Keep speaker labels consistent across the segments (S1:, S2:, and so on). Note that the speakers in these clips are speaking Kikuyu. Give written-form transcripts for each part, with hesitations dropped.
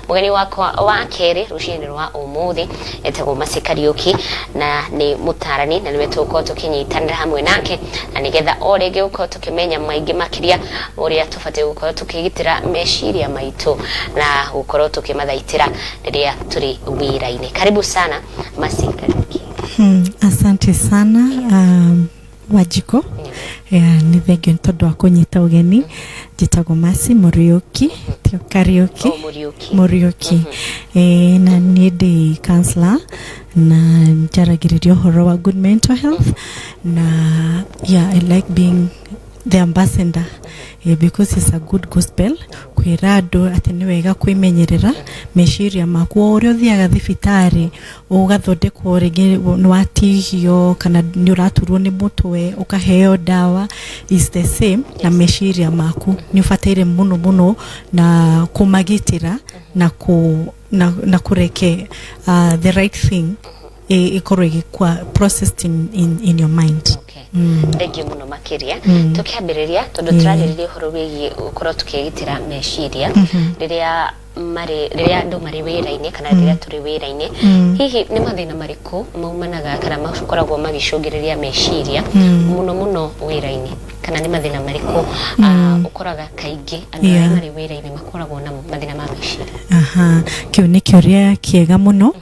S1: Mũgeni wakwa wa kerĩ rũcinĩ rwa ũmũthĩ etagwo Mercy Kariũki na nĩ mũtarani, na nĩwe tũgũkorwo tũkĩnyitanĩra hamwe nake na nĩgetha o rĩngĩ gũkorwo tũkĩmenya maingĩ makĩria ũrĩa tũbatiĩ gũkorwo tũkĩgitĩra meciria maitũ na gũkorwo tũkĩmathaitĩra rĩrĩa tũrĩ wĩra-inĩ. Karibu sana, Mercy Kariũki.
S2: Asante sana, Wanjikũ. Yeah, nĩ thengio nĩ tondũ wa kũnyita ũgeni. Njĩtagwo Mercy Mũriũki, tio Kariũki.
S1: Oh, Mũriũki.
S2: Mũriũki. Na niĩ ndĩ counselor na njaragĩrĩria ũhoro wa good mental health na, yeah, I like being the ambassador, because it's a good gospel kwĩra andũ atĩ nĩ wega kwĩmenyerera meciria maku. O ũrĩa ũthiaga thibitarĩ ũgathondekwo, rĩngĩ nĩ watihio kana nĩ ũraturwo nĩ mũtwe ũkaheo ndawa, is the same na meciria maku. Nĩ ũbataire mũno mũno na kũmagitĩra na kũreke the right thing ĩkorwo ĩgĩkua processed in your mind.
S1: Okay. Thengiũ mũno makĩria. Tũkĩambĩrĩria, tondũ tũrarĩrĩria ũhoro wĩgiĩ gũkorwo tũkĩgitĩra meciria rĩrĩa marĩ, rĩrĩa andũ marĩ wĩra-inĩ kana rĩrĩa tũrĩ wĩra-inĩ, hihi nĩ mathĩna marĩkũ maumanaga kana makoragwo magĩcũngĩrĩria meciria mũno mũno wĩra-inĩ, kana nĩ mathĩna marĩkũ ũkoraga kaingĩ andũ arĩa marĩ wĩra-inĩ makoragwo na mathĩna ma meciria?
S2: Aha, kĩu nĩ kĩũria kĩega mũno.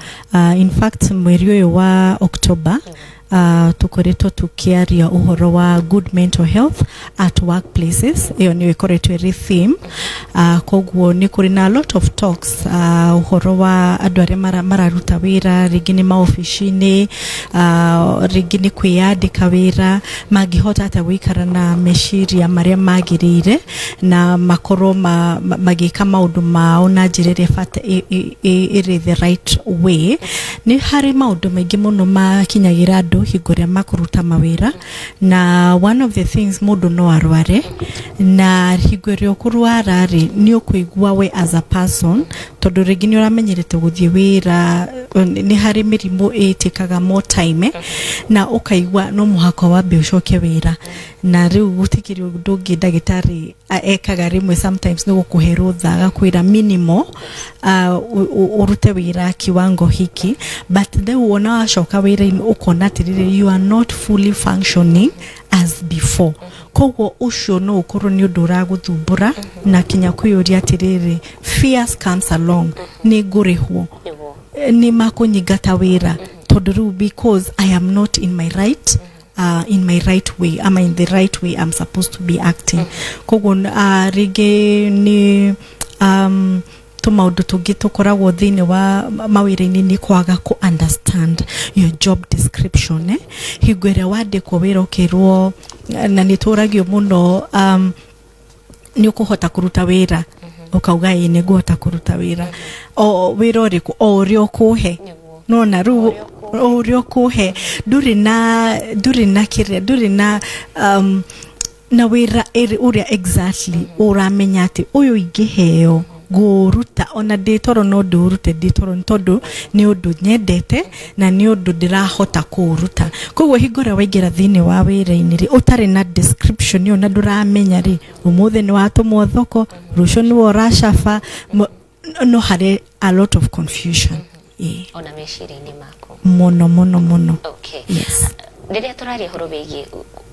S2: In fact, mweri ũyũ wa October tũkoretwo tũkĩaria ũhoro wa good mental health at workplaces. Ĩyo nĩyo ĩkoretwo ĩrĩ theme. Koguo nĩ kũrĩ na a lot of talks ũhoro wa andũ arĩa mararuta wĩra, rĩngĩ nĩ maobici-inĩ, rĩngĩ nĩ kwĩyandĩka wĩra, mangĩhota atĩa gũikara na meciria marĩa magĩrĩire na makorwo magĩka maũndũ mao na njĩra ĩrĩa ĩrĩ the right way. Nĩ harĩ maũndũ maingĩ mũno makinyagĩra andũ hingo ĩrĩa makũruta mawĩra, na one of the things, mũndũ no arware, na hingo ĩrĩa ũkũrwara rĩ, nĩ ũkũigua we as a person, tondũ rĩngĩ nĩ ũramenyerete gũthiĩ wĩra, nĩ harĩ mĩrimũ ĩtĩkaga more time, na ũkaigua no mũhaka wambe ũcoke wĩra. Na rĩu gũtikĩrĩ ũndũ ũngĩ ndagĩtarĩ ekaga rĩmwe sometimes nĩ gũkũhe rũtha, agakwĩra minimal ũrute wĩra kiwango hiki, but rĩu wona wacoka wĩra-inĩ ũkona atĩrĩrĩ, you are not fully functioning as before. Koguo ũcio no ũkorwo nĩ ũndũ ũragũthumbũra na kinya kwĩyũria atĩrĩrĩ, fears comes along, nĩ ngũrĩhwo? Nĩ makũnyingata wĩra? Tondũ rĩu because I am not in my right way ama in the right way I'm supposed to be acting. Koguo rĩngĩ nĩ tũmaũndũ tũngĩ tũkoragwo thĩinĩ wa mawĩra-inĩ nĩ kwaga kũ understand your job description, eh? Hingo ĩrĩa wandĩkwo wĩra ũkĩrwo, na nĩ tũragio mũno, nĩ ũkũhota kũruta wĩra? Ũkauga ĩĩ, nĩ ngũhota kũruta wĩra. O wĩra ũrĩkũ? O ũrĩa ũkũhe. Nona rĩu o ũrĩa ũkũhe, ndũrĩ na kĩrĩa, ndũrĩ na na wĩra ũrĩa exactly ũramenya atĩ ũyũ ingĩheo ngũũruta, ona ndĩ toro no ndĩũrute ndĩ toro, nĩ tondũ nĩ ũndũ nyendete na nĩ ũndũ ndĩrahota kũũruta. Koguo hingo ĩrĩa waingĩra thĩinĩ wa wĩra-inĩ rĩ, ũtarĩ na description ĩyo na ndũramenya rĩ, ũmũthĩ nĩ watũmwo thoko, rũciũ nĩwe ũracaba, no harĩ a lot of confusion. Ĩĩ.
S1: Ona meciria-inĩ maku.
S2: Mũno mũno mũno.
S1: Okay.
S2: Yes.
S1: Rĩrĩa tũraria ũhoro wĩgiĩ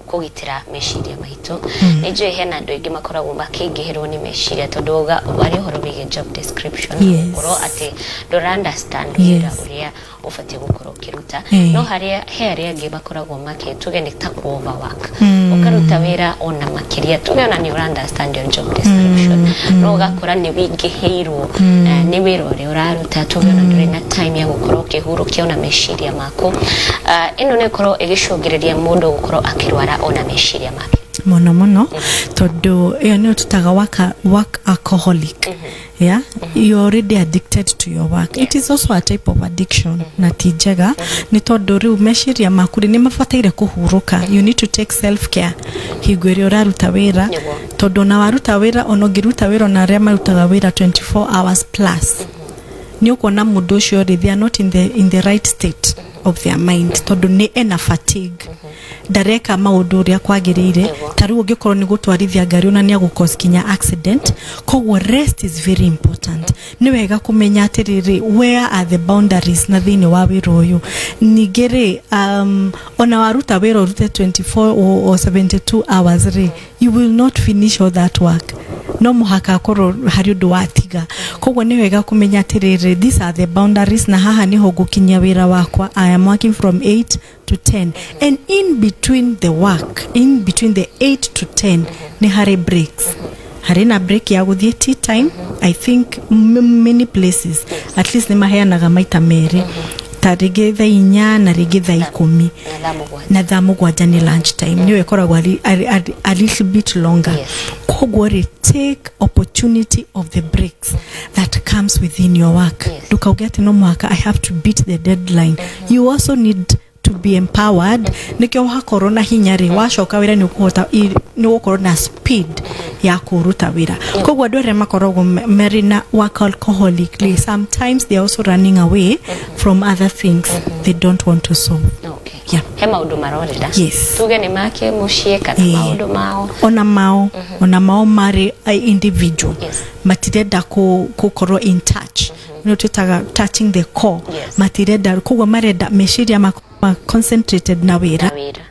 S1: kũgitĩra meciria maitũ, nĩ njũĩ hena andũ aingĩ makoragwo makĩingĩhĩrwo nĩ meciria, tondũ wauga waria ũhoro wĩgiĩ job description, gũkorwo atĩ ndũra understand wĩra ũrĩa ũbatiĩ gũkorwo ũkĩruta. No harĩa he arĩa angĩ makoragwo makĩ, tuge nĩ ta ku overwork, ũkaruta wĩra ona makĩria, tuge ona nĩ ũra understand your job description, no ũgakora nĩ wĩingĩhĩirwo nĩ wĩra ũrĩa ũraruta, tuge ona ndũrĩ na time ya gũkorwo ũkĩhurũkia ona meciria maku. Ĩno nĩ ĩkorwo ĩgĩcũngĩrĩria mũndũ gũkorwo akĩrwara ona meciria make.
S2: Mũno mũno, tondũ ĩyo nĩyo tũtaga work alcoholic. Yeah, you're already addicted to your work. It is also a type of addiction na ti njega, nĩ tondũ rĩu meciria maku rĩ, nĩ mabataire kũhurũka. You need to take self care hingo ĩrĩa ũraruta wĩra, tondũ ona waruta wĩra, ona ũngĩruta wĩra, ona arĩa marutaga wĩra 24 hours plus, nĩ ũkuona mũndũ ũcio rĩ, they are not in the right state. of their mind, tondũ nĩ ena fatigue, ndareka maũndũ ũrĩa kwagĩrĩire. Ta rĩu ũngĩkorwo nĩ gũtwarithia ngari, ona nĩ agũcause kinya accident. Koguo rest is very important. Nĩ wega kũmenya atĩrĩrĩ, where are the boundaries na thĩinĩ wa wĩra ũyũ. Ningĩ rĩ, ona waruta wĩra, ũrute 24 or 72 hours rĩ, you will not finish all that work. No mũhaka akorwo harĩ ũndũ watiga. Koguo nĩ wega kũmenya atĩrĩrĩ, these are the boundaries, na haha nĩho ngũkinyia wĩra wakwa. I am working from 8 to 10, and in between the work, in between the 8 to 10, nĩ harĩ breaks, harĩ na break ya gũthiĩ tea time. I think many places at least nĩ maheanaga maita merĩ, ta rĩngĩ thaa 4 na rĩngĩ thaa 10.
S1: Na thaa 7.
S2: Na thaa 7 nĩ lunch time, nĩyo ĩkoragwo a little bit longer. Koguo rĩ, take opportunity of the breaks that comes within your work. Ndũkauge atĩ no mũhaka I have to beat the deadline. You also need to be empowered, nĩkĩo wakorwo na hinya rĩ, wacoka wĩra nĩ ũkũhota, nĩ ũgũkorwo na speed ya kũruta wĩra. Koguo andũ arĩa makoragwo marĩ na work alcoholic rĩ, sometimes they are also running away from other things they don't want to solve. Yeah.
S1: He maũndũ marorĩra. Tuge nĩ make mũciĩ kana maũndũ mao.
S2: Ona mao marĩ individual. Matirenda gũkorwo in touch, no twĩtaga touching the core. Matirenda, koguo marenda meciria ma concentrated na wĩra.
S1: Na wĩra.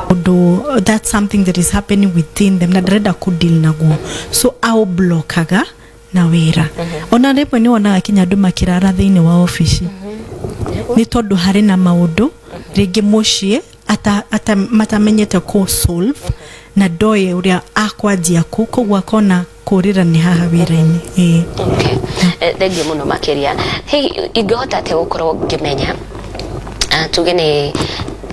S2: Ũndũ, that's something that is happening within them na ndarenda kũdeal naguo, so aũblokaga na wĩra. Ona rĩmwe nĩ wonaga kinya andũ makĩrara thĩinĩ wa obici, nĩ tondũ harĩ na maũndũ rĩngĩ mũciĩ matamenyete kũ solve na ndoĩ ũrĩa akwanjia kũ, koguo akona kũrĩra nĩ haha wĩra-inĩ, ĩĩ.
S1: Okay. Thengiũ mũno makĩria. Hihi ingĩhota atĩa gũkorwo ngĩmenya, tuge nĩ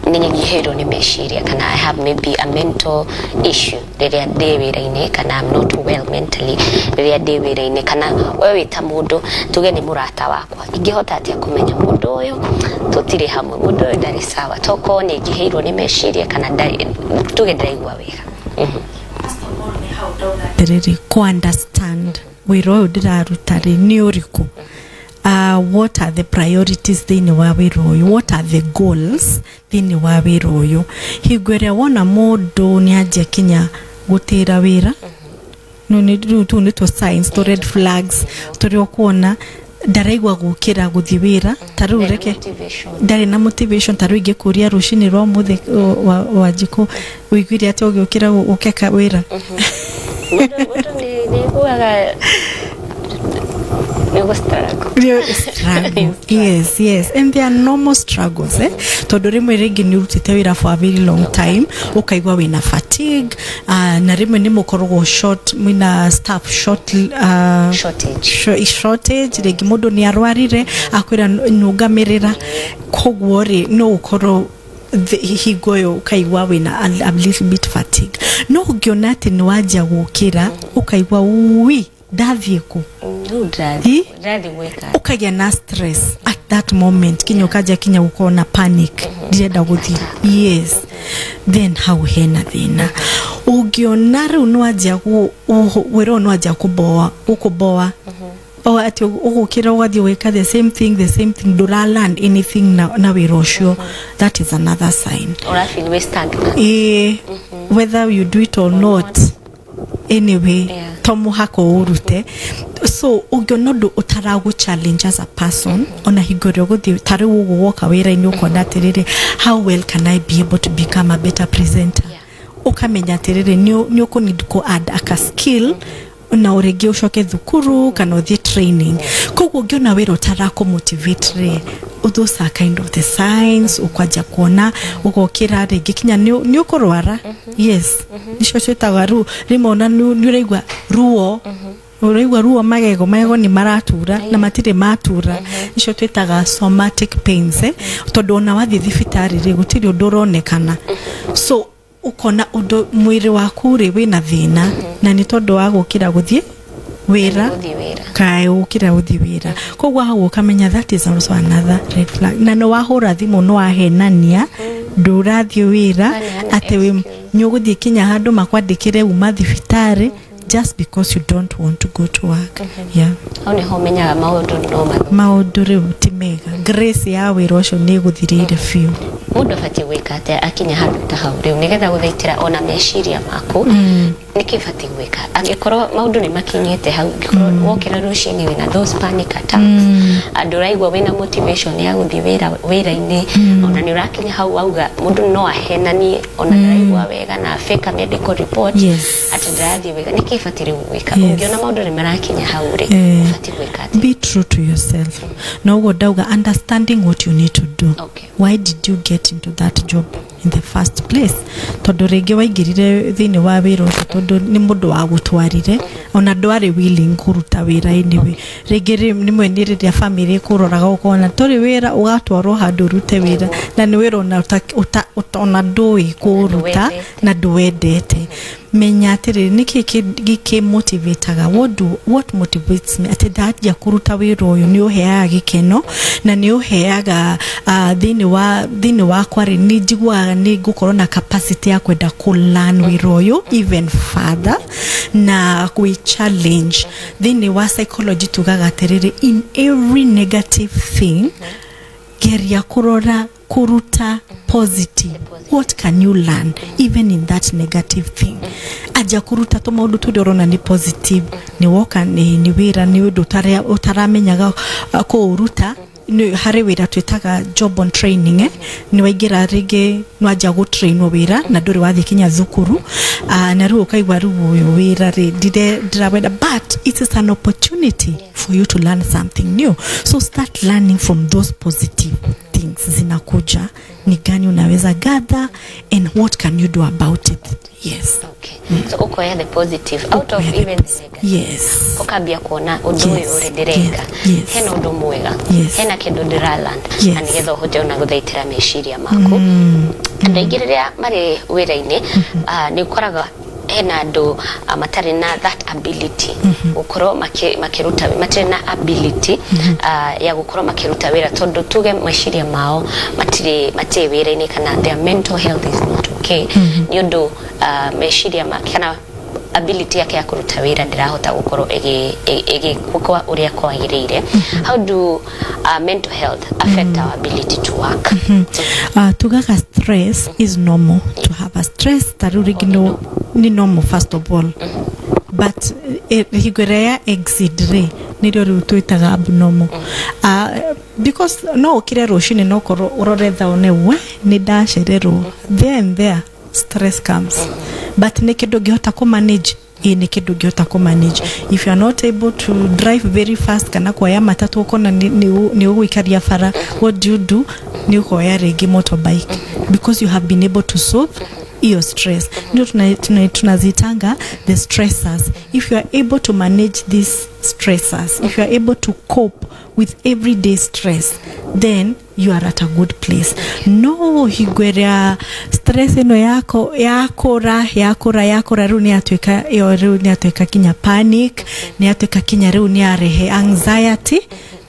S1: nyihĩirwo nĩ meciria kana I have maybe a mental issue rĩrĩa ndĩ wĩra-inĩ, kana I'm not well mentally rĩrĩa ndĩ wĩra-inĩ, kana we wĩ ta mũndũ, tuge nĩ mũrata wakwa, ingĩhota atĩa kũmenya mũndũ ũyũ tũtirĩ hamwe, mũndũ ũyũ ndarĩ sawa, tokorwo nĩ ngihĩirwo nĩ meciria kana tuge ndĩraigua wega?
S2: Atĩrĩrĩ, kũ understand wĩra ũyũ ndĩraruta rĩ nĩ ũrĩkũ, what are the priorities thĩinĩ wa wĩra ũyũ, what are the goals thĩinĩ wa wĩra ũyũ. Hingo ĩrĩa wona mũndũ nĩ anjia kinya gũtĩra wĩra, no nĩ rĩu tũu nĩ tũ signs, tũ red flags tũrĩa ũkuona ndaraigua gũkĩra gũthiĩ wĩra ta rĩu.
S1: Ndarĩ na
S2: reke
S1: motivation.
S2: Ndarĩ na motivation. Ta rĩu ingĩkũria rũcinĩ rwa ũmũthĩ, Wanjikũ, ũiguire atĩ ũgĩũkĩra ũkeka wĩra?
S1: Mũndũ nĩ iguaga nĩ gũ struggle.
S2: Real struggle. Yes, and they are normal struggles, eh? Tondũ rĩmwe rĩngĩ nĩ ũrutĩte wĩra for a very long time, ũkaigua wĩna fatigue, na rĩmwe nĩ mũkoragwo short, mwĩna staff short,
S1: Shortage.
S2: Shortage. Rĩngĩ mũndũ nĩ arwarire, akwĩra nũngamĩrĩra, koguo rĩ, no ũkorwo hingo ĩyo ũkaigua wĩna a little bit fatigue. No ũngĩona atĩ nĩ wanjia gũkĩra ũkaigua ui ndathiĩ kũ.
S1: Rĩu
S2: Hi?
S1: ndĩrathiĩ gwĩka.
S2: Ũkagĩa na stress at that moment, kinya ũkanjia kinya gũkorwo na panic, ndirenda gũthiĩ, yes, then hau hena thĩna. Ũngĩona rĩu nĩwanjia wĩra ũyũ nĩwanjia kũboa, gũkũboa, o atĩ ũgũkĩra ũgathiĩ gwĩka the same thing, the same thing, ndũra learn anything na wĩra ũcio, that is another sign.
S1: Ũrafeel wĩ stagnant.
S2: Ĩĩ, whether you do it or not, anyway, to mũhaka ũrute. So ũngĩona ũndũ ũtaragũ challenge as a person, ona hingo ĩrĩa ũgũthiĩ, ta rĩu ũguo woka wĩra-inĩ, ũkona atĩrĩrĩ, how well can I be able to become a better presenter? Ũkamenya atĩrĩrĩ, nĩ ũkũ kũ add aka skill na ũrĩngĩ ũcoke thukuru kana ũthiĩ training. Koguo ũngĩona wĩra ũtarakũ motivate rĩ, those are kind of the signs. Ũkwanjia kuona ũgokĩra rĩngĩ kinya nĩ ũkũrwara. Yes, nicio ciĩtagwa rĩu rĩmwe ona nĩ ũraigua ruo, ũraigua ruo magego nĩ maratura na matirĩ matura. Icio twĩtaga somatic pains, eh? Tondũ ona wathiĩ thibitarĩ rĩ, gũtirĩ ũndũ ũronekana. So ũkona ũndũ mwĩrĩ waku rĩ wĩna thĩna, na nĩ tondũ wa gũkĩra gũthiĩ wĩra.
S1: Gũthiĩ wĩra.
S2: Kaĩ ũkĩra gũthiĩ wĩra, koguo hau ũkamenya that is also another red flag. Na nĩ wahũra thimũ, nĩ wahenania ndũrathiĩ wĩra.
S1: Waneana
S2: atĩ
S1: excuse.
S2: Nĩ ũgũthiĩ kinya handũ makwandĩkĩre uma thibitarĩ just because you don't want to go to work, yeah.
S1: Hau nĩho ũmenyaga maũndũ no mathũke.
S2: Maũndũ rĩu ti mega, grace ya wĩra ũcio nĩ ĩgũthirĩire biũ.
S1: Mũndũ abatiĩ gwĩka atĩa akinya handũ ta hau rĩu, nĩgetha gũthaitĩra ona meciria maku? Nĩkĩ batiĩ gwĩka angĩkorwo maũndũ nĩ makinyĩte hau, angĩkorwo wokĩra rũcinĩ wĩna those panic attacks, andũ ũraigua wĩna motivation ya gũthiĩ wĩra-inĩ, ona nĩ ũrakinya hau wauga mũndũ no ahenanie ona ndaraigua wega na fake a medical report atĩ ndarathiĩ wega, nĩkĩ batiĩ rĩu gwĩka? Ũngĩona maũndũ nĩ marakinya hau rĩ, ũbatiĩ gwĩka atĩa?
S2: Be true to yourself. Na ũguo ndauga, understanding what you need to do. Why did you get into that job in the first place? Tondũ rĩngĩ waingĩrire thĩinĩ wa wĩra ũcio tondũ nĩ mũndũ wagũtwarire, ona ndwarĩ willing kũruta wĩra anyway. Rĩngĩ rĩmwe nĩ rĩrĩa family ĩkũroraga ũkona tũrĩ wĩra, ũgatwarwo handũ ũrute wĩra, na nĩ wĩra ona ona ndũĩ kũũruta.
S1: Ndũwendete.
S2: Na ndũwendete. Menya atĩrĩrĩ, nĩkĩ gĩkĩmotivataga? What motivates me atĩ ndanjia kũruta wĩra ũyũ nĩ ũheaga gĩkeno na nĩ ũheaga thĩinĩ wakwa rĩ, nĩ njiguaga nĩ ngũkorwo na capacity ya kwenda kũ learn wĩra ũyũ even further na gwĩ challenge. Thĩinĩ wa psychology tugaga atĩrĩrĩ, in every negative thing, geria kũrora kũruta positive. What can you learn even in that negative thing? Anja kũruta tũmaũndũ tũrĩa ũrona nĩ positive. Nĩ woka nĩ wĩra, nĩ ũndũ ũtaramenyaga kũũruta. Nĩ harĩ wĩra twĩtaga job on training, eh? Nĩ waingĩra rĩngĩ, nĩ wanjia gũtrainwo wĩra na ndũrĩ wathiĩ kinya thukuru, na rĩu ũkaigua rĩu ũyũ wĩra rĩ ndirawenda, but it is an opportunity for you to learn something new. So start learning from those positive things zinakuja. Ni gani unaweza gather and what can you do about it? Yes.
S1: Okay. So ukoya the positive out of
S2: Ukoya the
S1: even the negative. Ukambia kuona ũndũ ũyũ ũrĩ ndĩreka hena ũndũ mwega, hena kĩndũ ndĩraland, na nĩgetha ũhote ona gũthaitĩra meciria maku. Andũ aingĩ rĩrĩa marĩ wĩra-inĩ, nĩ ũkoraga hena andũ matarĩ na that ability gũkorwo makĩruta, matirĩ na ability ya gũkorwo makĩruta wĩra, tondũ tuge meciria mao matirĩ wĩra-inĩ kana their mental health is not okay, nĩ ũndũ meciria make kana ability yake ya kũruta wĩra ndĩrahota gũkorwo ĩgĩkwa ũrĩa kwagĩrĩire. How do mental health affect our ability to work?
S2: Tugaga stress is normal. To have a stress ta rĩu rĩngĩ no nĩ normal, first of all, but hingo ĩrĩa ya exceed rĩ, nĩrĩo rĩu twĩtaga abnormal, because no ũkĩre rũcinĩ no korwo ũrore thaa one, we nĩ ndacererwo. There and there stress comes, but nĩ kĩndũ ũngĩhota kũ manage. Ĩ nĩ kĩndũ ũngĩhota kũ manage. If you are not able to drive very fast kana kuoya matatũ ũkona nĩ ũgũikaria bara, what do you do? Nĩ ũkoya rĩngĩ motorbike, because you have been able to solve hiyo stress. Ndio tunazitanga the stressors. If you are able to manage these stressors, if you are able to cope with everyday stress, then you are at a good place. No hingo ĩrĩa stress ĩno yako yakũra yakũra yakũra, rĩu nĩ yatuĩka ĩyo, rĩu nĩ yatuĩka kinya panic, nĩ yatuĩka kinya rĩu nĩ yarehe anxiety,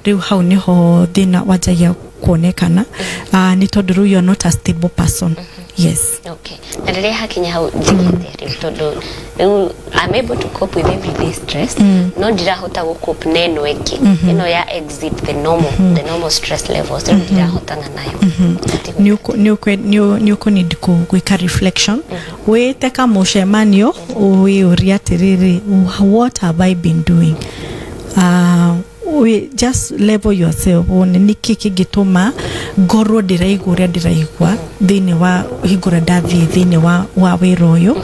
S2: rĩu hau nĩho thĩna wanjagia kuonekana, nĩ tondũ rĩu you are not a stable person. Yes.
S1: Okay, na rĩrĩa hakinya hau njĩkĩte rĩu, tondũ rĩu I'm able to cope with everyday stress, no ndirahota gũ cope na ĩno ĩngĩ, ĩno ya exceed the normal stress levels, rĩu ndirahotana nayo.
S2: Nĩ ũkũnid gwĩka reflection, wĩte kamũcemanio, wĩyũrie atĩrĩrĩ, "What have I been doing?" We just level yourself, wone nĩkĩ kĩngĩtũma ngorwo ndĩraigua ũrĩa ndĩraigua thĩinĩ wa hingo ĩrĩa ndathiĩ thĩinĩ wa wĩra ũyũ.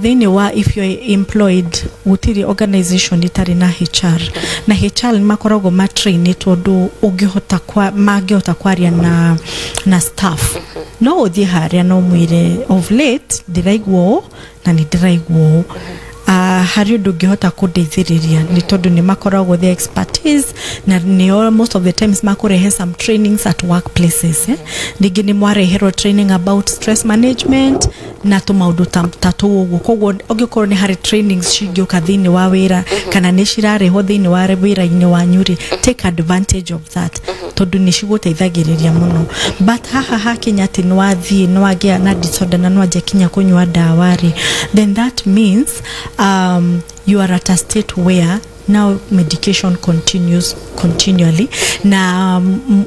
S2: Thĩinĩ wa if you are employed, gũtirĩ organization ĩtarĩ na HR, na HR nĩ makoragwo matrainĩtwo ũndũ ũngĩhota kwa mangĩhota kwaria na staff. No ũthiĩ harĩa no mwĩre, "Of late ndĩraigua ũũ na nĩ ndĩraigua ũũ, harĩ ũndũ ũngĩhota kũndeithĩrĩria?" Nĩ tondũ nĩ makoragwo the expertise, na nĩo most of the times makũrehe some trainings at workplaces, eh? Rĩngĩ nĩ mwareherwo training about stress management na tũmaũndũ ta tũu ũguo. Koguo ũngĩkorwo nĩ harĩ trainings cingĩũka thĩinĩ wa wĩra kana nĩ cirarehwo thĩinĩ wa wĩra-inĩ wanyu rĩ, take advantage of that, tondũ nĩ cigũteithagĩrĩria mũno. But haha hakinya atĩ nĩ wathiĩ nĩ wagĩa na disorder na nĩ wanjia kinya kũnyua ndawa rĩ, then that means you are at a state where Now medication continues continually, na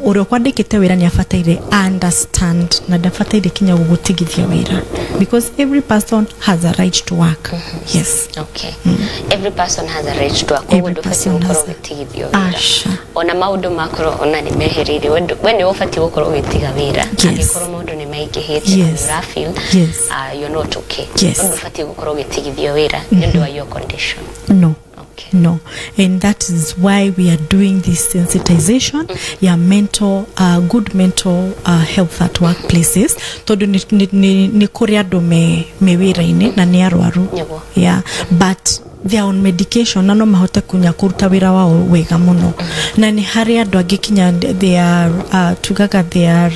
S2: ũrĩa ũkwandĩkĩte wĩra nĩ abataire understand na ndabataire kinya gũgũtigithia wĩra, because every person has a right to work, yes.
S1: Okay. Every person has a right to work. Koguo
S2: Every
S1: ndũbatiĩ
S2: person
S1: gũkorwo
S2: has a-
S1: ũgĩtigithio wĩra.
S2: Aca.
S1: Ona maũndũ makorwo ona nĩ mehereire, we nĩ ũbatiĩ gũkorwo ũgĩtiga wĩra angĩkorwo maũndũ nĩ maingĩhĩte na nĩ ũrafeel you're not okay. No ndũbatiĩ gũkorwo ũgĩtigithio wĩra nĩ ũndũ wa your condition.
S2: No.
S1: Okay.
S2: No, and that is why we are doing this sensitization ya mental good mental health at workplaces, tondũ nĩ kũrĩ andũ me wĩra-inĩ na nĩ arwaru. Yeah, but they are on medication na no mahote kunya kũruta wĩra wao wega mũno. Na nĩ harĩ andũ angĩ kinya they are tugaga they are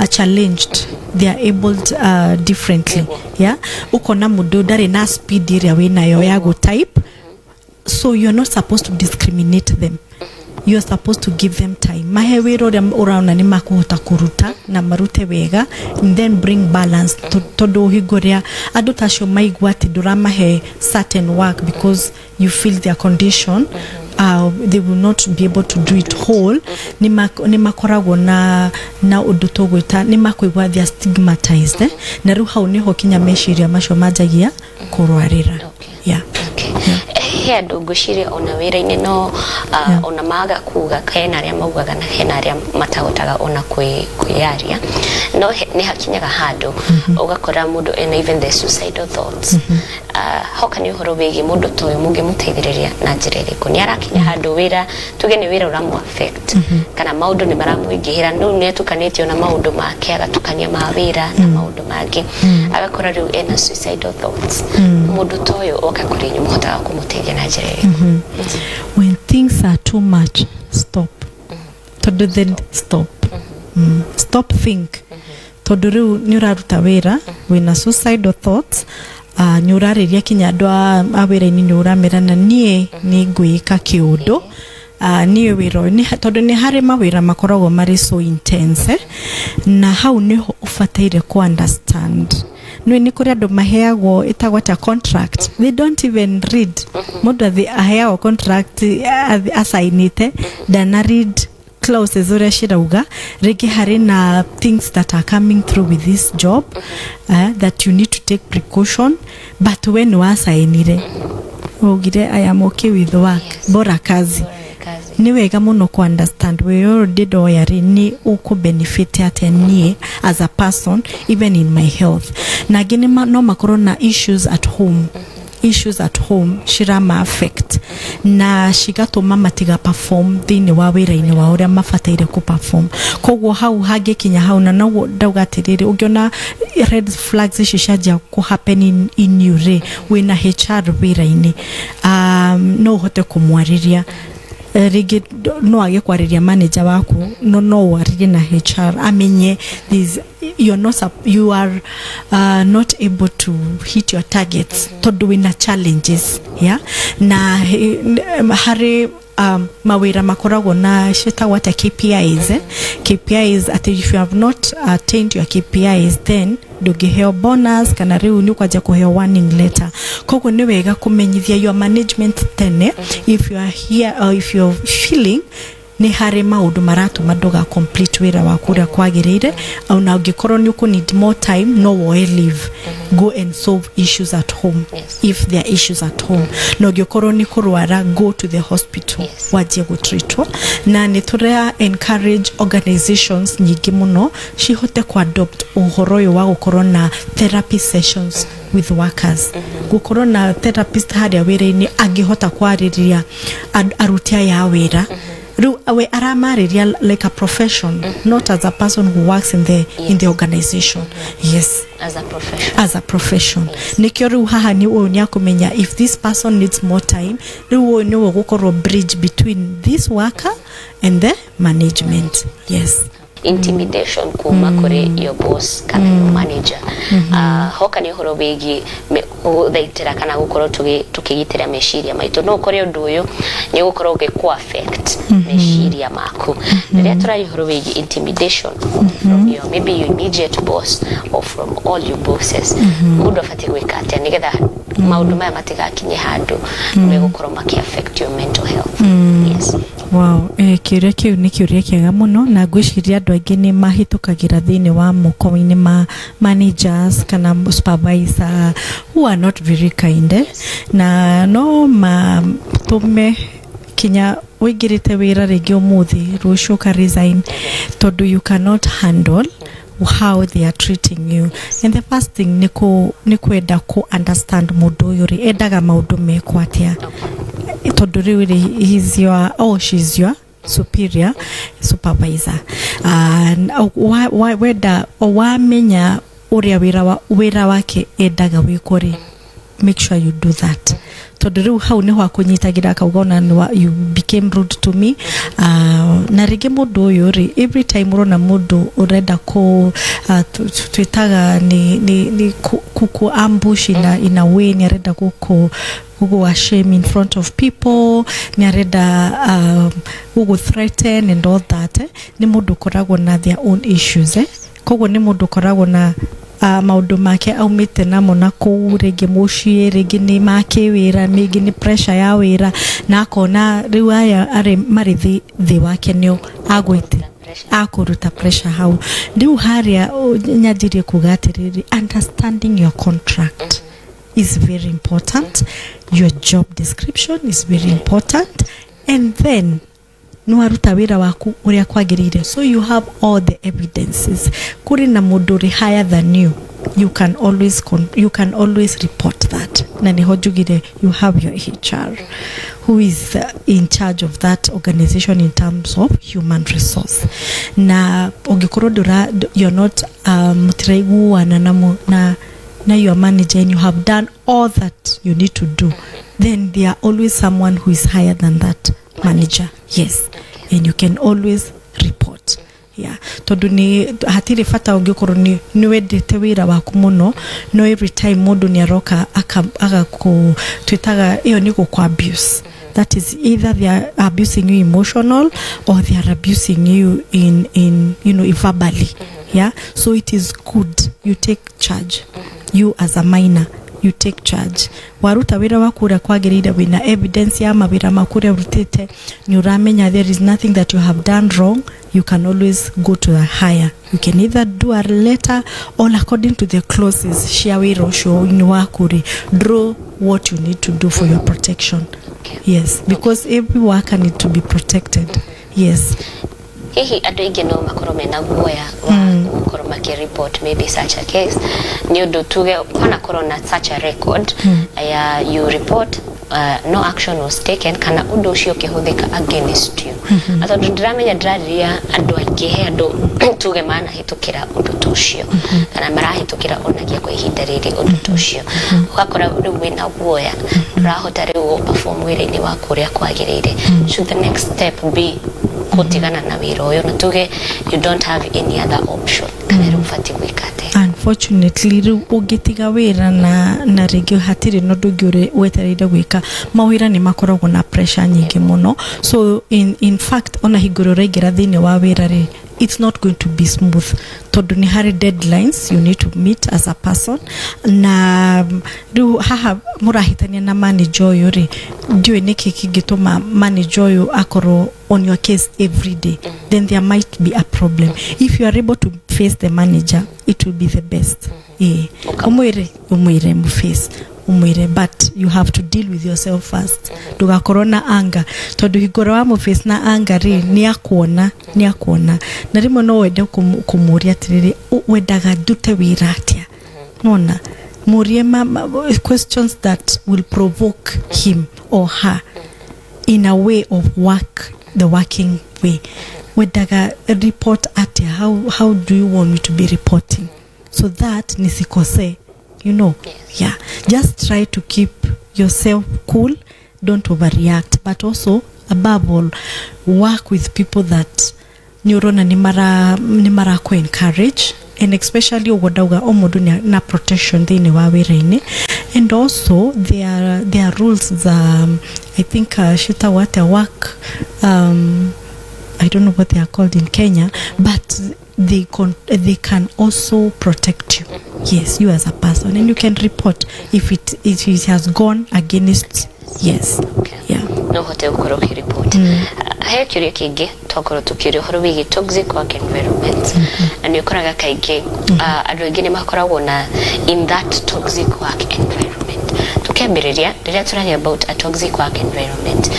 S2: challenged, they are abled differently. Yeah, ukona mũndũ ndarĩ na speed ĩrĩa wĩnayo ya gũtype, so you're not supposed to discriminate them. You're supposed to give them time, mahe wĩra ũrĩa ũraona nĩ makũhota kũruta na marute wega, and then bring balance. Tondũ hingo ĩrĩa andũ ta acio maigua atĩ ndũramahe certain work because you feel their condition, they will not be able to do it whole. Nĩ makoragwo na ũndũ tũgwĩta nĩ makũigua they are stigmatized, eh? Na rĩu hau nĩho kinya meciria macio manjagia kũrwarĩra. Yeah.
S1: Okay. He andũ ngwĩciria ona wĩra-inĩ no ona maga kuga, hena arĩa maugaga na hena arĩa matahotaga ona kwĩyaria, no nĩ hakinyaga handũ ũgakora mũndũ ena even the suicidal thoughts. Hoka nĩ ũhoro wĩgiĩ mũndũ ta ũyũ, mũngĩmũteithĩrĩria na njĩra ĩrĩkũ? Nĩ arakinya handũ wĩra, tuge nĩ wĩra ũramũ affect kana maũndũ nĩ maramũingĩhĩra, rĩu nĩ atukanĩtio na maũndũ make, agatukania ma wĩra na maũndũ mangĩ, agakora rĩu ena suicidal thoughts. Mũndũ ta ũyũ oka kũrĩ inyuĩ, mũhotaga kũmũteithia na njĩra ĩrĩkũ?
S2: When things are too much, stop. Tondũ then stop, stop, think. Tondũ rĩu nĩ ũraruta wĩra wĩna suicidal thoughts, nĩ ũrarĩria kinya andũ a wĩra-inĩ, nĩ ũramera na niĩ nĩ ngwĩka kĩũndũ, niĩ wĩra ũyũ tondũ nĩ harĩ mawĩra makoragwo marĩ so intense, eh? Na hau nĩho ũbataire ku understand nĩ kũrĩ andũ maheagwo ĩtagwo atĩa, contract, they don't even read. Mũndũ athi aheagwo contract, asainĩte, ndana read clauses ũrĩa cirauga. Rĩngĩ harĩ na things that are coming through with this job that you need to take precaution, but we nĩ wasainire, ugire, "I am okay with work." Bora kazi.
S1: Bora ni kazi.
S2: Nĩ wega mũno ku understand wĩra ũyũ ndĩndoya rĩ, nĩ ũkũ benefit atĩa niĩ as a person, even in my health. Na angĩ no makorwo na issues at home, issues at home cirama affect na cigatũma matiga perform thĩinĩ wa wĩra-inĩ wa ũrĩa mabataire kũ perform. Koguo hau hangĩkinya hau, na noguo ndauga atĩrĩrĩ, ũngĩona red flags ici cianjia kũ happen in you rĩ, wĩna HR wĩra-inĩ, no ũhote kũmwarĩria. Rĩngĩ no age kwarĩria manager waku, no warĩrie na HR amenye this, you're not you are not able to hit your targets tondũ wĩna challenges, yeah? Na harĩ mawĩra makoragwo na ciĩtagwo atĩa, KPIs, eh? KPIs, atĩ if you have not attained your KPIs, then ndũngĩheo bonus kana rĩu nĩ ũkwanjia kũheo warning letter. Koguo nĩ wega kũmenyithia your management tene if you are here or if you're feeling nĩ harĩ maũndũ maratũma ndũga complete wĩra waku ũrĩa kwagĩrĩire. Ona ũngĩkorwo nĩ ũkũ need more time, no woe leave, go and solve issues at home if there are issues at home. Na ũngĩkorwo nĩ kũrwara, go to the hospital, wanjie gũtreatwo. Na nĩ tũra encourage organizations nyingĩ mũno cihote kũ-adopt ũhoro ũyũ wa gũkorwo na therapy sessions with workers, gũkorwo na therapist harĩa wĩra-inĩ angĩhota kwarĩria aruti aya a wĩra. Rĩu we aramarĩria like a profession, not as a person who works in the organization, yes.
S1: As a profession.
S2: As a profession. Nikio rĩu haha nĩ ũyũ nĩ akũmenya if this person needs more time. Rĩu ũyũ nĩwe gũkorwo bridge between this worker and the management, yes.
S1: Intimidation kuma kũrĩ your boss kana your manager, hoka nĩ ũhoro wĩgiĩ gũthaitĩra kana gũkorwo tũkĩgitĩra meciria maitũ, no ũkore ũndũ ũyũ nĩ ũgũkorwo ũgĩkũ affect meciria maku. Rĩrĩa tũraria ũhoro wĩgiĩ intimidation from your maybe your immediate boss or from all your bosses, mũndũ abatiĩ gwĩka atĩa nĩgetha Maũndũ maya matigakinye handũ megũkorwo maki affect your mental health. Yes.
S2: Wow, kĩũria kĩu nĩ kĩũria kĩega mũno, na ngwĩciria andũ aingĩ nĩ mahĩtũkagĩra thĩinĩ wa moko-inĩ ma managers kana supervisor who are not very kind, eh? Na no matũme kinya ũingĩrĩte wĩra rĩngĩ ũmũthĩ, rũciũ ũka resign, tondũ you cannot handle how they are treating you. And the first thing nĩ kwenda ku understand mũndũ ũyũ rĩ endaga maũndũ mekwo atĩa, tondũ rĩu rĩ he's your oh she's your superior supervisor. Wenda wamenya ũrĩa wĩra wake endaga wĩkwo rĩ, make sure you do that, tondũ rĩu hau nĩho akũnyitagĩra akauga ona you became rude to me. Na rĩngĩ mũndũ ũyũ rĩ, every time ũrona mũndũ ũrenda kũ twĩtaga nĩ kũkũ ambush in a way, nĩ arenda gũkũ shame in front of people, nĩ arenda gũgũ threaten and all that, eh? Nĩ mũndũ ũkoragwo na their own issues, eh? Koguo nĩ mũndũ ũkoragwo na maũndũ make aumĩte namo na kũu, rĩngĩ mũciĩ, rĩngĩ nĩ ma kĩwĩra, rĩngĩ nĩ pressure ya wĩra, na akona rĩu aya arĩ marĩ thĩ wake nĩo agwĩte akũruta pressure hau. Rĩu harĩa nyanjirie kuga atĩrĩrĩ, understanding your contract is very important, your job description is very important, and then nĩwaruta wĩra waku ũrĩa kwagĩrĩire, so you have all the evidences. Kũrĩ na mũndũ ũrĩ higher than you, you can always report that. Na nĩho njugire you have your HR who is in charge of that organization in terms of human resource. Na ũngĩkorwo ndũra you're not mũtiraiguana na your manager and you have done all that you need to do, then there are always someone who is higher than that manager, yes, and you can always report, yeah, tondu ni hatirĩ bata ũngĩkorwo nĩ wendete wĩra waku mũno, no every time mũndũ nĩ aroka agakũ twĩtaga ĩyo nĩ gũkũ abuse. That is either they are abusing you emotional or they are abusing you in verbally. Yeah, so it is good you take charge. You as a minor, you take charge. Waruta wĩra waku ũrĩa kwagĩrĩire, wĩna evidence ya mawĩra maku ũrĩa ũrutĩte, nĩ ũramenya there is nothing that you have done wrong, you can always go to the higher. You can either do a letter or, according to the clauses cia wĩra ũcio waku rĩ, draw what you need to do for your protection. Yes, because every worker need to be protected, yes.
S1: Hihi andũ aingĩ no makorwo mena guoya wa gũkorwo makĩ report maybe such a case, nĩ ũndũ tuge kwanakorwo na such a record ya you report, no action was taken, kana ũndũ ũcio ũkĩhũthĩka against you? Na tondũ ndĩramenya ndĩrarĩria andũ aingĩ, he andũ tuge manahĩtũkĩra ũndũ ta ũcio kana marahĩtũkĩra onagia kwa ihinda rĩrĩ ũndũ ta ũcio, ũgakora rĩu wĩna guoya, ndũrahota rĩu gũ perform wĩra-inĩ waku ũrĩa kwagĩrĩire. Should the next step be gũtigana na wĩra ũyũ, na tuge you don't have any other option, kana rĩu ũbatiĩ gwĩka atĩa?
S2: Unfortunately, rĩu ũngĩtiga wĩra na rĩngĩ hatirĩ na ũndũ ũngĩ ũrĩ wetereire gwĩka, mawĩra nĩ makoragwo na pressure nyingĩ mũno. So in fact, ona hingo ĩrĩa ũraingĩra thĩinĩ wa wĩra rĩ, it's not going to be smooth, tondũ nĩ harĩ deadlines you need to meet as a person. Na rĩu haha mũrahĩtania na manager ũyũ rĩ, ndiũĩ nĩkĩ kĩngĩtũma manager ũyũ akorwo on your case every day. Then there might be a problem. If you are able to face the manager, it will be the best. Eh, ũmwĩre mũface, ũmwĩre, but you have to deal with yourself first. Ndũgakorwo na anger, tondũ hingo ĩrĩa wamũface na anger rĩ, nĩ akuona. Na rĩmwe no wende kũmũria atĩrĩrĩ, "Wendaga ndute wĩra atĩa?" Nona mũrie questions that will provoke him or her in a way of work, the working way. Wendaga report atia? How do you want me to be reporting so that nisikose?
S1: Yes.
S2: Yeah, just try to keep yourself cool. Don't overreact, but also, above all, work with people that nĩ ũrona nĩ mara encourage, and especially ũguo ndauga, o mũndũ nĩ na protection thĩinĩ wa wĩra-inĩ. And also there are rules za, I think, ciĩtagwo atĩa, work, I don't know what they are called in Kenya, but they can also protect you. Yes, you as a person, and you can report if it has gone against, yes. Yeah.
S1: No hote gukorwo ukiripoti. He kiuria kingi twakorwo tukiuria uhoro wigie toxic work environment, na nĩ ũkoraga kaingĩ andũ aingĩ nĩ makoragwo na in that toxic work environment. Tukiambĩrĩria rĩrĩa tũraria about a toxic work environment,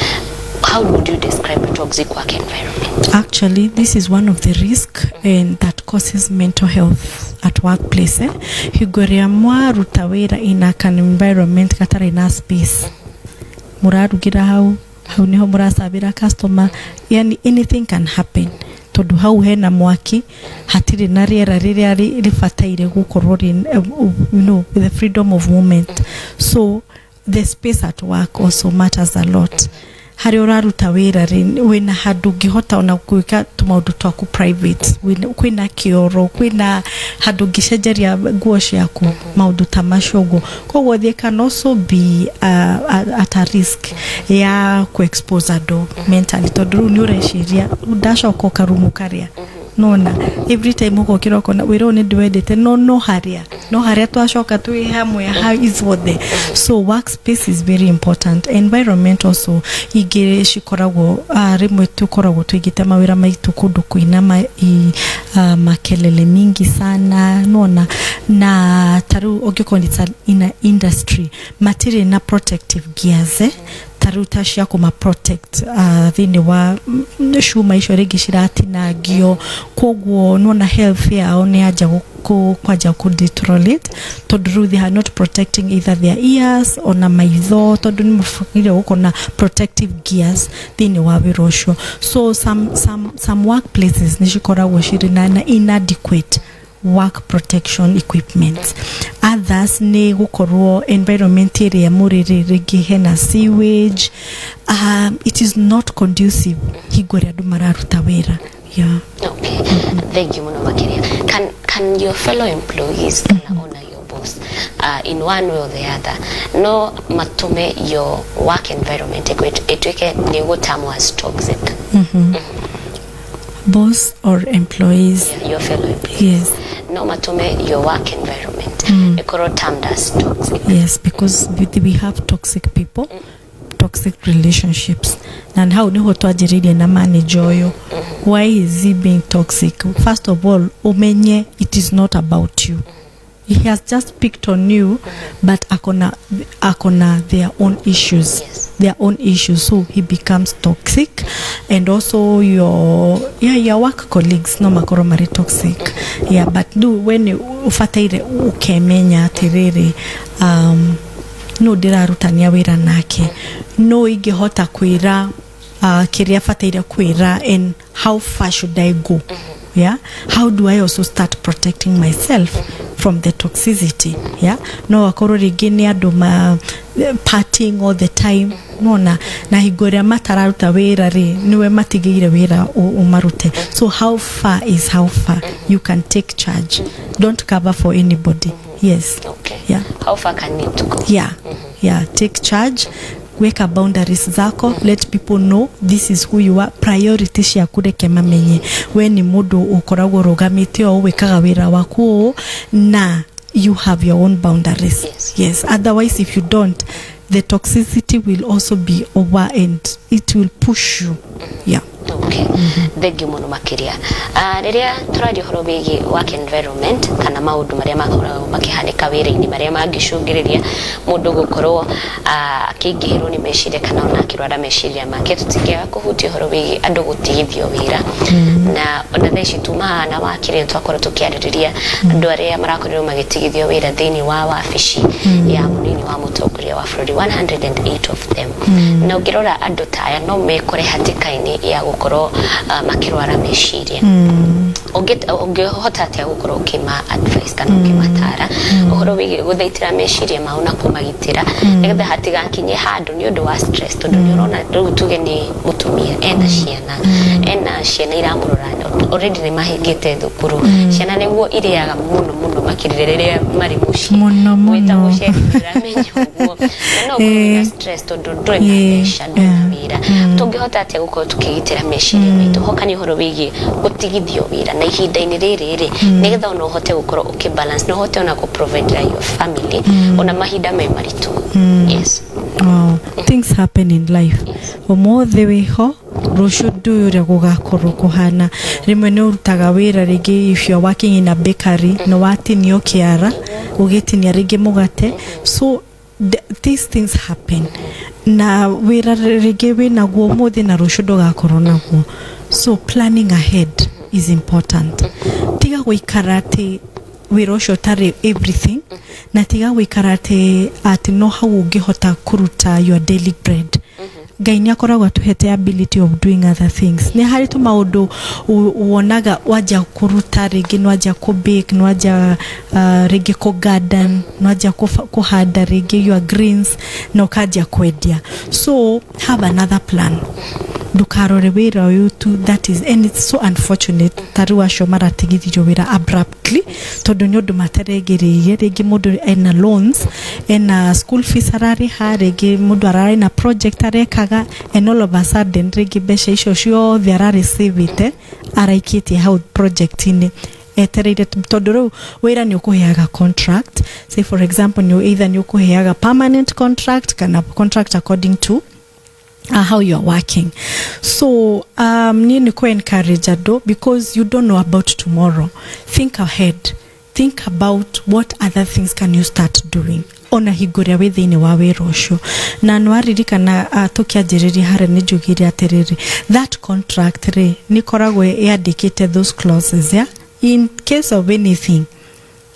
S1: how would you describe a toxic work environment?
S2: Actually, this is one of the risk and that causes mental health at workplace. Eh? Hingo ĩrĩa mwaruta wĩra in a can environment gatarĩ na space, mũrarugĩra hau, hau niho mũracabĩra customer, yani anything can happen tondu hau hena mwaki, hatirĩ na rĩera rĩrĩa rĩbataire gũkorwo rĩ, the freedom of movement. So the space at work also matters a lot. Harĩa ũraruta wĩra rĩ, wĩna handũ ũngĩhota ona gwĩka tũmaũndũ twaku private, kwĩna kĩoro, kwĩna handũ ũngĩcenjeria nguo ciaku, maũndũ ta macio ũguo. Koguo they can also be at a risk ya ku-expose andũ mentally, tondũ rĩu nĩ ũreciria ndacoka karumu karĩa nona every time ũgokĩra ũkona wĩra ũyũ nĩ ndĩwendete, no harĩa no harĩa twacoka twĩ hamwe ha ithuothe. So workspace is very important. Environment also ingĩ cikoragwo, rĩmwe tũkoragwo tũigĩte mawĩra maitũ kũndũ kwĩna makelele mingi sana, nona na tarĩu ũngĩkorwo it's in a industry matirĩ na protective gears, eh? Tarĩu ta cia kũma protect thĩinĩ wa cuma icio rĩngĩ ciratinangio, koguo nona health yao nĩ yanja kwanja kũ deteriorate, tondũ rĩu they are not protecting either their ears ona maitho, tondũ nĩ mabataire gũkorwo na protective gears thĩinĩ wa wĩra ũcio. So some workplaces nĩ cikoragwo cirĩ na inadequate work protection equipment. Others nĩ gũkorwo environment ĩrĩa mũrĩ rĩ, rĩngĩ hena sewage, it is not conducive hingo ĩrĩa andũ mararuta wĩra, yeah.
S1: Okay, thank you mũno makĩria. Can your fellow employees kana ona your boss, in one way or the other, no matume your work environment ĩtuĩke nĩ gũtamwo as toxic?
S2: Boss or employees?
S1: Yeah, your fellow employees.
S2: Yes.
S1: No matume your work environment ĩkorwo termed as toxic?
S2: Yes, because we have toxic people, toxic relationships, na hau niho twanjĩrĩirie na manager ũyũ. Why is he being toxic? First of all, umenye it is not about you. He has just picked on you, but akona their own issues. Their own issues, so he becomes toxic. And also your, yeah, your work colleagues no makorwo marĩ toxic, yeah. But do when ubataire ukemenya atiriri, no ndĩrarutania wĩra nake, no ingĩhota kwĩra kĩrĩa bataire kwĩra, and how far should I go? Yeah, how do I also start protecting myself from the toxicity? Yeah, no akorwo rĩngĩ nĩ andũ ma partying all the time, nona na hingo ĩrĩa matararuta wĩra rĩ, nĩwe matigĩire wĩra ũmarute. So how far is how far you can take charge? Don't cover for anybody. Yes. Yeah.
S1: How far can it go?
S2: Yeah, take charge, weka boundaries zako, let people know this is who you are, priority ciaku, reke mamenye we nĩ mũndũ ũkoragwo ũrũgamĩte ũũ, wĩkaga wĩra waku ũũ, na you have your own boundaries. Yes, otherwise if you don't, the toxicity will also be over and it will push you, yeah.
S1: Okay, thank you mũno makĩria. Rĩrĩa tũraria ũhoro wĩgiĩ work environment kana maũndũ marĩa makoragwo makĩhanĩka wĩra-inĩ marĩa mangĩcũngĩrĩria mũndũ gũkorwo akĩingĩhĩrwo nĩ meciria kana ona akĩrwara meciria make, tũtingĩaga kũhutia ũhoro wĩgiĩ andũ gũtigithio wĩra. Na ona thaa ici tuma haha na wakiri nĩ twakorwo tũkĩarĩrĩria andũ arĩa marakorirwo magĩtigithio wĩra thĩinĩ wa wabici ya mũnini wa mũtongoria wa bũrũri, 108 of them. Na ũngĩrora andũ ta aya no mekore hatĩka-inĩ ya gũkorwo makĩrwara meciria. Ũngĩhota atĩa gũkorwo ũkĩma advice kana ũkĩmatara ũhoro wĩgiĩ gũthaitĩra meciria mao na kũmagitĩra nĩgetha hatigakinye handũ nĩ ũndũ wa stress, tondũ nĩ ũrona rĩu tuge nĩ mũtumia ena ciana iramũrora, already nĩ mahingĩte thukuru, ciana nĩguo irĩaga mũno mũno makĩria rĩrĩa marĩ mũciĩ?
S2: Mũno, mũno.
S1: Wĩta mũciari ndũramenya ũguo na no ũkorwo wĩna stress tondũ ndũrĩ na mbeca, ndũrĩ na wĩra. Tũngĩhota atĩa gũkorwo tũkĩgitĩra meciria maitũ hoka nĩ ũhoro wĩgiĩ gũtigithio wĩra Na ihinda-inĩ rĩrĩ rĩ, nĩgetha ona ũhote gũkorwo ũkĩ balance na ũhote ona kũ provide your family ona mahinda me maritũ, yes.
S2: Oh, things happen in life. Ũmũthĩ wĩho, rũciũ ndũĩ ũrĩa gũgakorwo kũhana. Rĩmwe nĩ ũrutaga wĩra rĩngĩ, if you are working in a bakery, nĩ watinio kĩara ũgĩtinia rĩngĩ mũgate. So these things happen, na wĩra rĩngĩ wĩnaguo ũmũthĩ na rũciũ ndũgakorwo naguo. So planning ahead is important. Tiga gũikara atĩ wĩra ũcio ũtarĩ everything, na tiga gũikara atĩ no hau ũngĩhota kũruta your daily bread. Ngai nĩ akoragwo atũhete ability of doing other things. Nĩ harĩ tũmaũndũ wonaga wanjia kũruta, rĩngĩ nĩ wanjia kũ bake, nĩ wanjia rĩngĩ kũ garden, nĩ wanjia kũhanda rĩngĩ your greens na ũkanjia kwendia. So have another plan. Ndukarore wĩra ũyũ tu. That is, and it's so unfortunate ta rĩu acio maratigithirio wĩra abruptly, tondũ nĩ ũndũ mataregereirie. Rĩngĩ mũndũ ena loans, ena school fees ararĩha, rĩngĩ mũndũ ararĩ na project arekaga, and all of a sudden rĩngĩ mbeca icio ciothe ararecivĩte araikĩtie hau project-inĩ etereire, tondũ rĩu wĩra nĩ ũkũheaga contract. Say for example, nĩ either nĩ ũkũheaga permanent contract kana contract according to how you're working. So niĩ nĩ kũ encourage andũ, because you don't know about tomorrow. Think ahead. Think about what other things can you start doing ona hingo ĩrĩa wĩ thĩinĩ wa wĩra ũcio. Na nĩwaririkana tũkĩanjĩrĩria harĩa nĩ njugire atĩrĩrĩ, that contract rĩ, nĩ ĩkoragwo yandĩkĩte those clauses, yeah? In case of anything,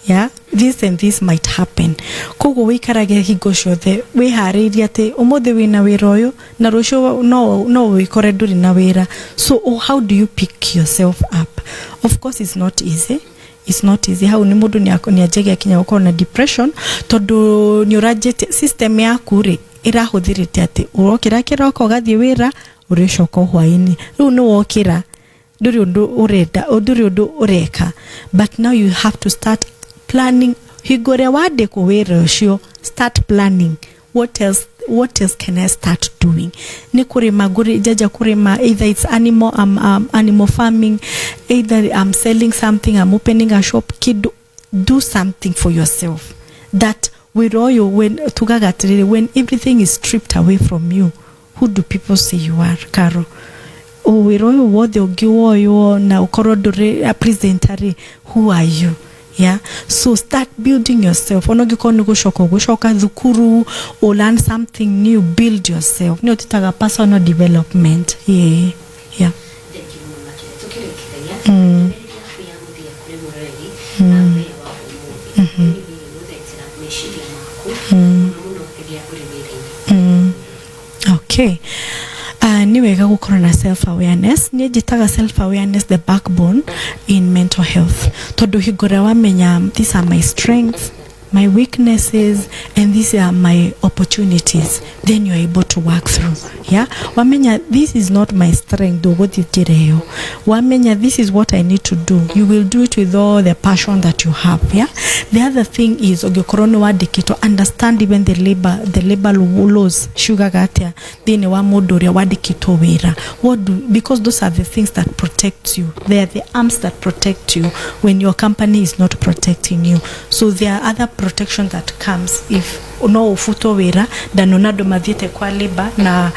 S2: yeah, this and this might happen. Koguo wĩikarage hingo ciothe wĩharĩirie atĩ ũmũthĩ wĩna wĩra ũyũ na rũciũ no wĩkore ndũrĩ na wĩra. So, oh, how do you pick yourself up? Of course it's not easy, it's not easy. Hau nĩ mũndũ nĩ anjagia kinya gũkorwo na depression, tondũ nĩ ũranjĩtie system yaku rĩ, ĩrahũthĩrĩte atĩ ũrokĩra kĩroko ũgathiĩ wĩra, ũrĩcoka hwaĩ-inĩ. Rĩu nĩ wokĩra, ndũrĩ ũndũ ũrenda, ndũrĩ ũndũ ũreka. But now you have to start planning. Hingo ĩrĩa wandĩkwo wĩra ũcio, start planning, what else can I start doing? Nĩ kũrĩma ngũrĩ njaja kũrĩma, either it's animal farming, either I'm selling something, I'm opening a shop, kĩndũ. Do something for yourself that wĩra ũyũ, when tugaga atĩrĩrĩ, when everything is stripped away from you, who do people say you are, Caro? Wĩra ũyũ wothe ũngĩwoywo na ũkorwo ndũrĩ a presenter rĩ, who are you? Yeah, so start building yourself. Ona ũngĩkorwo nĩ gũcoka gũcoka thukuru or learn something new, build yourself. Nĩ ũtitaga personal development, yeah.
S1: Thank you mũno makĩria. Tũkĩrĩkĩrĩria, ndũmĩrĩri yaku ya mũthia kũrĩ mũroreri na mũthenya wa ũmũthĩ nĩ wĩgiĩ gũthaitĩra meciria maku, mũno mũno rĩrĩa ũrĩ wĩra-inĩ?
S2: Okay. Nĩ wega gũkorwo na self awareness. Niĩ njĩtaga self awareness the backbone in mental health, tondũ hingo ĩrĩa wamenya these are my strengths, my weaknesses and these are my opportunities, then you're able to work through. Yeah, wamenya this is not my strength, ndũgũthiĩ njĩra ĩyo. Wamenya this is what I need to do, you will do it with all the passion that you have. Yeah, the other thing is, ũngĩkorwo nĩ wandĩkĩtwo, understand even the labor laws ciugaga atĩa thĩinĩ wa mũndũ ũrĩa wandĩkĩtwo wĩra. What do, because those are the things that protect you. They are the arms that protect you when your company is not protecting you. So there are other protection that comes if no ũbutwo wĩra. Ndanona andũ mathiĩte kwa labor na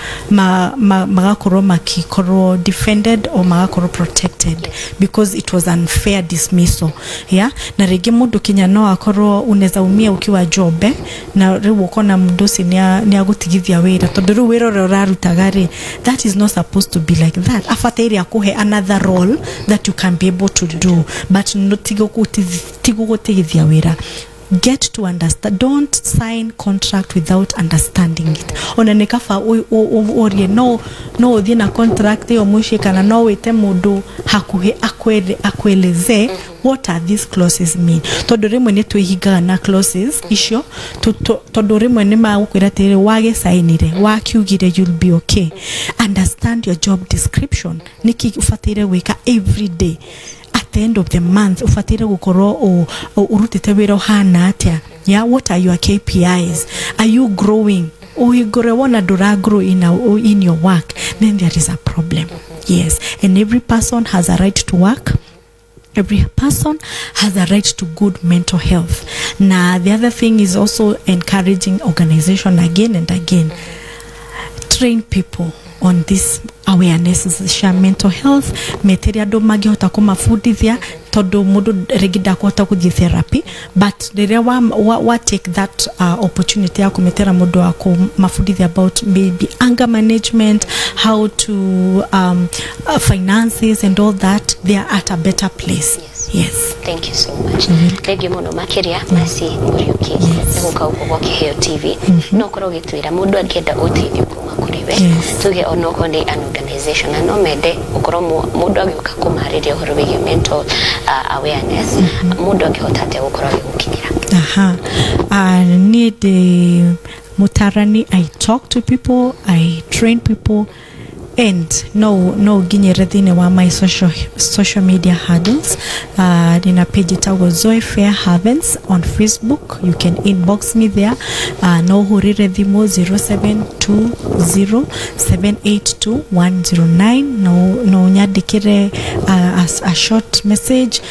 S2: magakorwo makikorwo defended or magakorwo protected because it was unfair dismissal, yeah. Na rĩngĩ mũndũ kinya no akorwo unaweza umia ukiwa job, na rĩu ũkona mũndũ ũcio nĩ agũtigithia wĩra, tondũ rĩu wĩra ũrĩa ũrarutaga rĩ, that is not supposed to be like that. Abataire akũhe another role that you can be able to do, but no tigũgũtigithia wĩra. Get to understand. Don't sign contract without understanding it. Ona nĩ kaba ũrie no ũthiĩ na contract ĩyo mũciĩ, kana no wĩte mũndũ hakuhĩ akwere akweleze what are these clauses mean, tondũ rĩmwe nĩ twĩhingaga na clauses icio, tondũ rĩmwe nĩ magũkwĩra atĩrĩrĩ, wagĩcainire, wakiugire you'll be okay. Understand your job description. Nĩkĩ ũbataire gwĩka every day? At the end of the month ũbataire gũkorwo ũrutĩte wĩra ũhana atĩa? Yeah, what are your KPIs? Are you growing? Ũhingũre wona ndũra grow in your work, then there is a problem. Yes, and every person has a right to work. Every person has a right to good mental health. Na the other thing is also encouraging organization again and again, train people on this awareness cia mental health. Metere andũ mangĩhota kũmabundithia, tondũ mũndũ rĩngĩ ndakũhota gũthiĩ therapy, but rĩrĩa wa take that opportunity ya kũmetera mũndũ wa kũmabundithia about maybe anger management, how to finances and all that, they are at a better place. Yes.
S1: Thank you so much. Thank you mũno makĩria, Mercy Mũriũki, nĩ gũka gũkũ gwa Kĩheo TV. No ũkorwo ũgĩtwĩra mũndũ angĩenda ũteithio kuma kũrĩ we, tuge onokorwo nĩ an organization na no mende gũkorwo mũndũ agĩũka kũmarĩria ũhoro wĩgiĩ mental awareness, mũndũ angĩhota atĩa gũkorwo agĩgũkinyĩra?
S2: Aha. Niĩ ndĩ mũtarani. I talk to people, I train people, and no nginyĩre thĩinĩ wa my social media handles. Nina page ĩtagwo Zoe Fair Havens on Facebook. You can inbox me there. No hũrĩre thimũ 0720 782 109. No nyandĩkĩre a short message,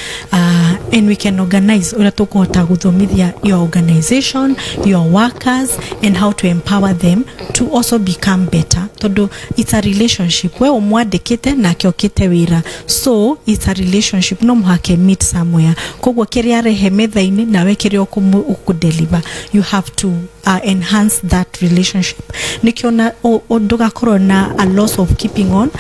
S2: and we can organize ũrĩa tũkũhota gũthomithia your organization, your workers, and how to empower them to also become better, tondũ it's a relationship. We ũmwandĩkĩte nake okĩte wĩra, so it's a relationship. No mũhake meet somewhere. Koguo kĩrĩa arehe metha-inĩ nawe kĩrĩa ũkũdeliver, you have to enhance that relationship nĩkĩo na ndũgakorwo na a loss of keeping on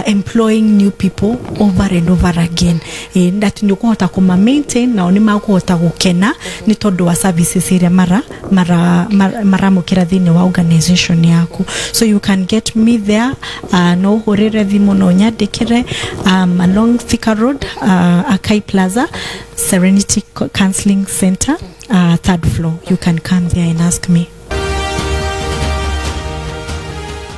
S2: employing new people over and over again, atĩ nĩ ũkũhota kũma maintain, nao nĩ makũhota gũkena nĩ tondũ wa services iria maramũkĩra thĩinĩ wa organization yaku. So you can get me there. No ũhũrĩre thimũ, no nyandĩkĩre along Thika Road, Akai Plaza, Serenity Counseling Center, third floor. You can come there and ask me.